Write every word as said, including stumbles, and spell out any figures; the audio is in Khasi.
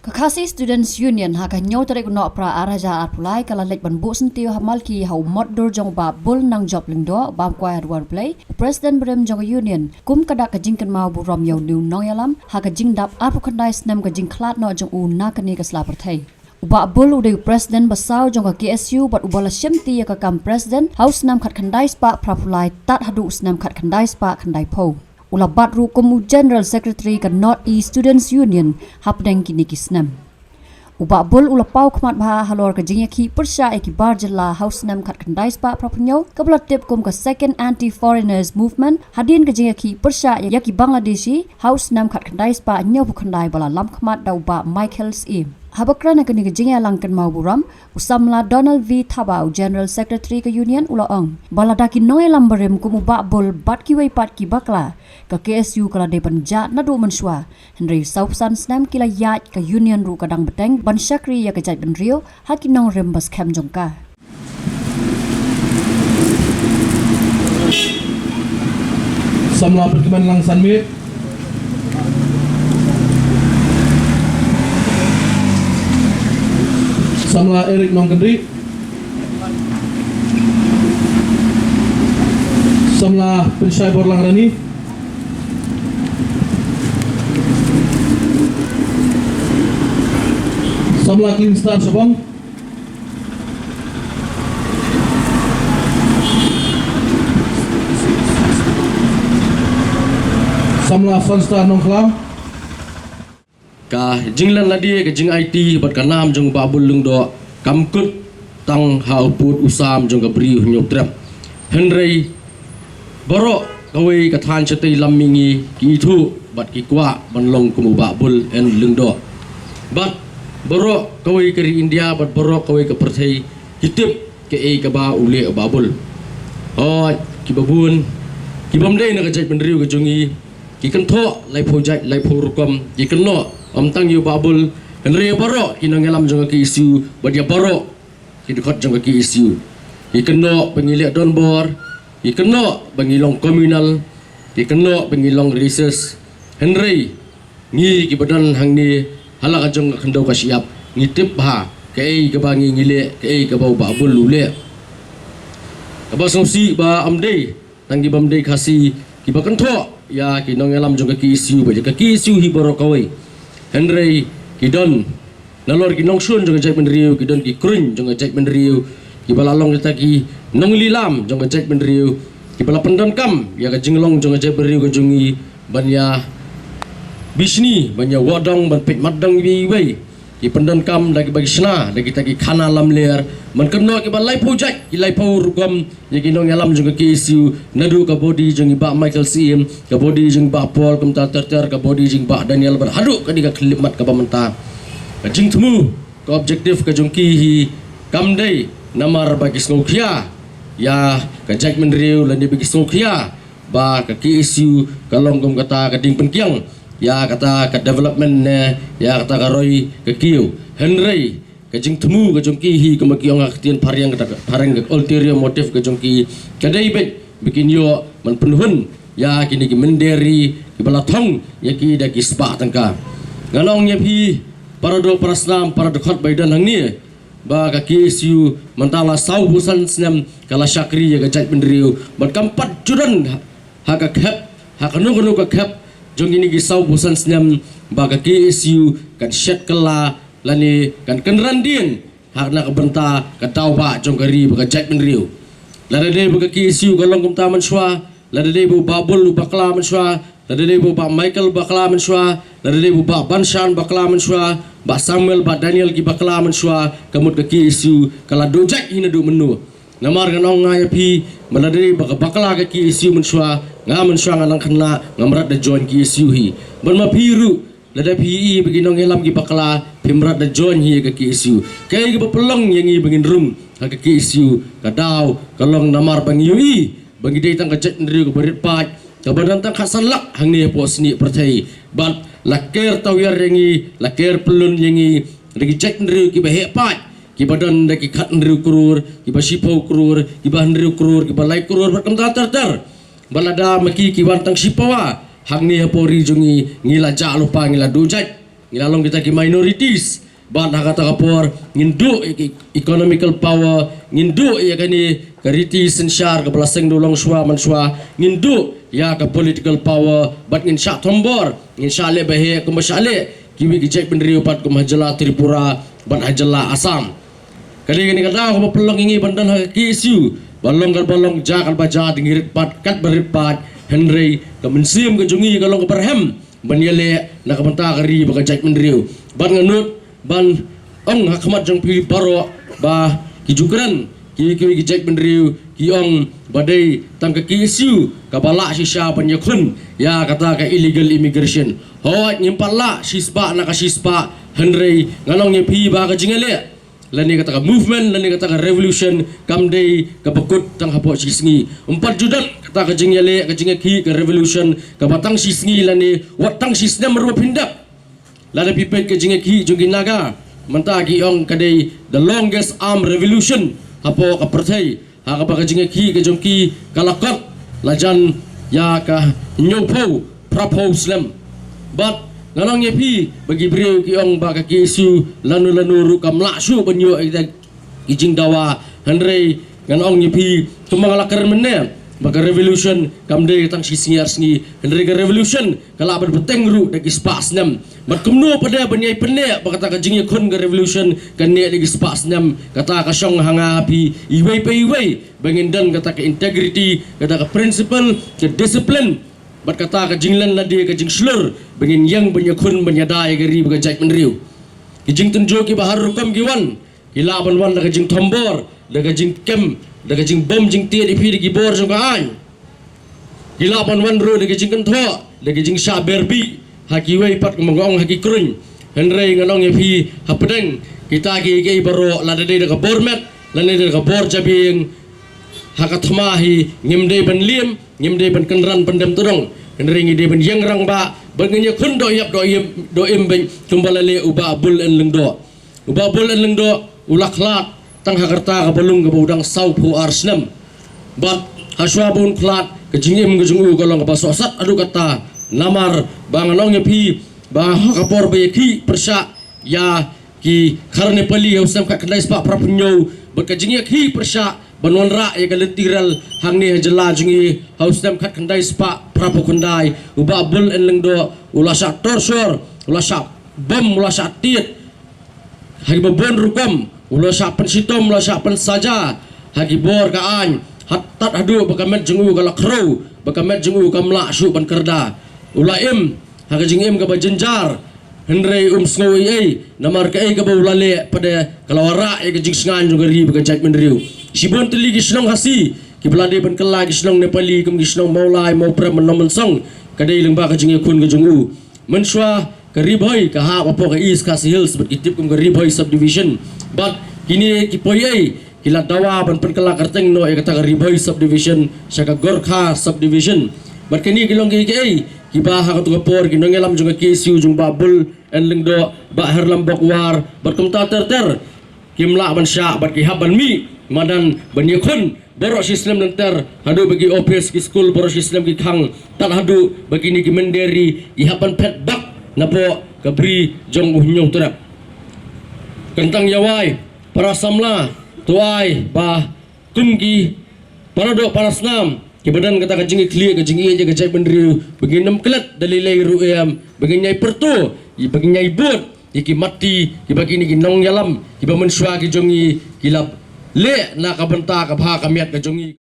Ka Khasi Students Union ha ka hynñiew tarik u Nohprah ar hajar arphew lai ka la leit ban buh syntiew ha Malki ha u mot dur jong u Bah Bulnangjop Lyngdoh, bam kwai ha Duwar Blei, u President barim jong ka Union, kum ka dak ka jingkynmaw burom ïa une u nongïalam ha ka jingdap arphew khyndai snem ka jingkhlad noh jong u na kane ka sla pyrthei. U Bah Bul u dei u President ba saw jong ka K S U bad uba la shimti ïa ka kam President ha u snem khatkhyndai spah phraphew lai tad haduh u snem khatkhyndai spah khyndaiphew. U la bat ruh kum u General Secretary ka North East Students Union hapdeng kine ki snem. U Bah Bul u la paw khmat bha halor ka jingïakhih pyrshah ïa ki bar jylla ha u snem khatkhyndai spah phraphew hynñiew kaba la tip kum ka Second Anti-Foreigners Movement, hadien ka jingïakhih pyrshah ïa ki Bangladeshi ha u snem khatkhyndai spah hynñiewphew khyndai ba la lam khmat da u Bah Michael Syiem. Haba kren ha kane ka jingïalang kynmaw burom, u samla Donald V Thabah, u General Secretary ka Union, u la ong ba lada ki nongïalam barim kum u Bah Bul bad kiwei pat ki bakla, ka K S U ka la dei ban jah naduh mynshuwa. Hynrei sawphew san snem ki la ïaid, ka Union ruh ka dang bteng ban shakri ïa ka jaitbynriew ha ki nongrim ba skhem jong ka. Samla Pynkmen Langsanmiet. Samla Eric Nongkyndih. Samla Pynshai Borlangrani. Samla Clean Star Shabong. Samla Sunstar Nongkhlaw. Ka jinglen lade, ka jingaiti bad ka nam jong u Bah Bul Lyngdoh kam kut tang ha u pud u sam jong ka Bri u Hynñiewtrep. Hynrei baroh kawei ka thaiñ shatei lam mihngi ki ithuh bad ki kwah ban long kum u Bah Bul N Lyngdoh. Bad baroh kawei ka ri India bad baroh kawei ka pyrthei ki tip kaei kaba u leh u Bah Bul. Hooid, kiba bun, kibym dei na ka jaitbynriew ka jong ngi, ki kynthoh laiphew jait laiphew rukom, ki kynnoh ym tang ïa u Bah Bul, hynrei ïa baroh ki nongïalam jong ka K S U bad ïa baroh ki dkhot jong ka K S U. Ki kynnoh ba ngi leh donbor, ki kynnoh ba ngi long communal, ki kynnoh ba ngi long racist. Hynrei ngi kiba don hangne ha la ka jong ka khyndew ka shyiap, ngi tip bha kaei kaba ngi ngi leh, kaei kaba u Bah Bul u leh. Kaba sngewsih ba ym dei tang kibym dei Khasi kiba kynthoh ïa ki nongïalam jong ka K S U bad ïa ka K S U hi baroh kawei. Hynrei ki don nalor ki nongshun jong ka jaitbynriew, ki don ki kruiñ jong ka jaitbynriew, kiba la long kita ki nonglilam jong ka jaitbynriew, kiba la pyndonkam ïa ka jinglong jong ka jaitbynriew ka jong ngi ban ïa bishni, ban ïa wad dong, ban peit mat dong iwei iwei. Ki pyndonkam da kiba ki shna da kita ki khana lamler, ban kynnoh kiba laiphew jait ki laiphew rukom ïa ki nongïalam jong ka K S U, naduh ka body jong i Bah Michael Syiem, ka body jong i Bah Paul, kumta ter ter ka body jong i Bah Daniel, bad haduh ka dei ka khyllipmat kaba mynta. Ka jingthmu, ka objective ka jong ki hi kam dei namar ba ki sngewkhia ïa ka jaitbynriew lane ba ki sngewkhia ba ka K S U ka long kum kata ka dieng pyngkiang ïa kata ka development ne ïa kata ka roi ka kiew. Hynrei ka jingthmu ka jong ki hi, kumba ki ong ha ka ktien phareng, kata ka phareng, ka ulterior motive ka jong ki, ka dei beit ba kin ïoh ban pynhun ïa kine ki mynder ri kiba la thong ïa ki da ki spah tyngka. Ngan ong ïa phi, para doh para snam, para dkhot ba i don hangne, ba ka K S U mynta la sawphew san snem ka la shakri ïa ka jaitbynriew, bad kam pat ju don ha ka khep, ha kano kano ka khep jong kine ki sawphew san snem ba ka K S U kan shet kylla lane kan kynran dien ha na ka bynta ka daw bah jong ka ri bad ka jaitbynriew. Lada dei ba ka K S U ka long kumta mynshuwa, lada dei ba u Bah Bul u bakla mynshuwa, lada dei ba u Bah Michael bakla mynshuwa, lada dei ba u Bah Banshan bakla mynshuwa, Bah Samuel, Bah Daniel ki bakla mynshuwa, ka mut ka K S U ka la duh jait hi naduh mynno. Namar ngan ong nga ïa phi, ba lada dei ba ka bakla ka K S U mynshuwa, nga mynshuwa nga nang khynnah, ngam rat da join K S U hi. Bad ma phi ruh, lada phi ïohi ba ki nongïalam ki bakla, phim rat da join hi ïa ka K S U. Kaei kaba pynlong ïa ngi ba ngin rung ha ka K S U? Ka daw ka long namar ba ngi ïohi ba ngi dei tang ka jaitbynriew kaba rit paid, kaba don tang khatsan lak hangne hapoh snieh pyrthei. Bad la ker tawiar ïa ngi, la ker pyllun ïa ngi da ki jaitbynriew kiba heh paid, kiba don da ki khathynriew klur, kiba shiphew klur, kiba hynriew klur, kiba lai klur, bad kumta ter ter. Bad lada ma ki ki wan tang shipawa hangne hapoh ri jong ngi, ngi la jah lypa, ngi la duh jait. Ngi la long kita ki minorities. Bad ha kata ka por ngin duh ïa ki economical power, ngin duh ïa kane ka riti synshar kaba la seng da u longshuwa manshuwa, ngin duh ïa ka political power, bad ngin shah thombor, ngin shah leh ba heh kumba shah leh kiwei ki jaitbynriew pat kum ha jylla Tripura bad ha jylla Assam. Ka dei kane ka daw kaba pynlong ïa ngi ban don ha ka K S U, ba long kaba long, ja kaba ja, dang rit pat katba rit pat, hynrei ka mynsiem ka jong ngi ka long kaba rhem ban ïaleh na ka bynta ka ri bad ka jaitbynriew. Bad nga nud ban ong ha khmat jong phi baroh ba ki ju kren kiwei kiwei ki jaitbynriew ki ong ba dei tang ka K S U kaba lah shisha ban ïakhun ïa kata ka illegal immigration. Hooid, ngim pat lah shispah na ka shispah, hynrei ngan ong ïa phi ba ka jingïaleh lane kata ka movement lane kata ka revolution kam dei kaba kut tang hapoh shi sngi. Ym pat ju don kata ka jingïaleh, ka jingïakhih, ka revolution kaba tang shi sngi lane wat tang shi snem ruh phin dep. Lada phi peit ka jingïakhih jong ki Naga, mynta ki ong ka dei the longest armed revolution hapoh ka pyrthei, ha kaba ka jingïakhih ka jong ki ka la kot la jan ïa ka hynñiewphew phraphew snem. Bad ngan ong ïa phi ba ki briew ki ong ba ka K S U lano lano ruh kam lah shuh ban ïoh ïa kita ki jingdawa, hynrei ngan ong ïa phi kumba nga la kren mynne ba ka revolution kam dei tang shi sngi ar sngi, hynrei ka revolution ka lah ban bteng ruh da ki spah snem. Bad kumno pat de ban ïai pynneh ba kata ka jingïakhun ka revolution kan neh da ki spah snem? Kata ka shong ha nga ha phi iwei pa iwei ba ngin don kata ka integrity, kata ka principle, ka discipline, bad kata ka jinglen lade, ka jingshlur ba ngin ïeng ban ïakhun ban ïada ïa ka ri bad ka jaitbynriew. Ki jingtynjuh kiba har rukom ki wan, ki lah ban wan da ka jingthombor, da ka jingkem, da ka jingbom jingtied ïa phi da ki bor jong ka aiñ. Ki lah ban wan ruh da ka jingkynthoh, da ka jingshah berbih ha kiwei pat, kumba nga ong, ha ki kruiñ. Hynrei ngan ong ïa phi hapdeng kita kiei kiei baroh, lada dei da ka bor met lane da ka bor jabieng, ha ka thma hi ngim dei ban liem, ngim dei ban kynran pyndem tdong, hynrei ngi dei ban ïeng rangbah bad ngin ïakhun dohïap dohim, dohim beit kumba la leh u Bah Bull N. Lyngdoh. U Bah Bull N. Lyngdoh u la khlad tang ha ka rta kaba lung kaba u dang sawphew ar snem. Bad hashwa ba un khlad, ka jingim ka jong u ka long kaba sohsat haduh katta, namar ba ngan ong ïa phi ba ha ka por ba ïakhih pyrshah ïa ki khar Nepali ha u snem khatkhyndai spah phraphew hynñiew bad ka jingïakhih pyrshah ban wanrah ïa ka lynti rel hangne ha jylla jong ngi ha u snem khatkhyndai spah phraphew khyndai, u Bah Bull N. Lyngdoh u la shah torture, u la shah bom, u la shah tied ha kiba bun rukom, u la shah pynshitom, u la shah pynsaja ha ki bor ka aiñ, haduh tad haduh ba ka met jong u ka la khrew, ba ka met jong u kam lah shuh ban kyrda. U la im ha ka jingim kaba jynjar, hynrei um sngew ei ei, namar kaei kaba u la leh pat de ka la wanrah ïa ka jingshngaiñ jong ka ri bad ka jaitbynriew. Shibun tylli ki shnong Khasi kiba la dei ban kylla ki shnong Nepali kum ki shnong Mawlai, Mawprem, Nongmynsong, ka dei lyngba ka jingïakhun ka jong u. Mynshuwa ka Ri Bhoi ka hap hapoh ka East Khasi Hills bad ki tip kum ka Ri Bhoi Subdivision. Bad kine ki poi ei ki la dawa ban pynkylla kyrteng noh ïa kata ka Ri Bhoi Subdivision sha ka Gorkha Subdivision. Bad kine ki long kiei kiei kiba ha kato ka por ki nongïalam jong ka K S U jong Bah Bull N. Lyngdoh, Bah Herlambok War bad kumta ter ter kim lah ban shah bad ki hap ban mih madan ban ïakhun baroh shi snem lynter haduh ba ki ophis, ki skul baroh shi snem ki khang, tad haduh ba kine ki mynder ri ki hap ban phet bak napoh ka bri jong u Hynñiewtrep. Kyntang ïa wai para samla, to ai ba kum ki para doh para snam kiba don kata ka jingïakhlieh, ka jingïeit ïa ka jaitbynriew, ba ngin ym klet da lei lei ruh em, ba ngin ïai pyrto, ba ngin ïai bud ïa ki matti kiba kine ki nongïalam kiba mynshuwa ki jong ngi ki la leh na ka bynta ka bha ka miat ka jong ngi.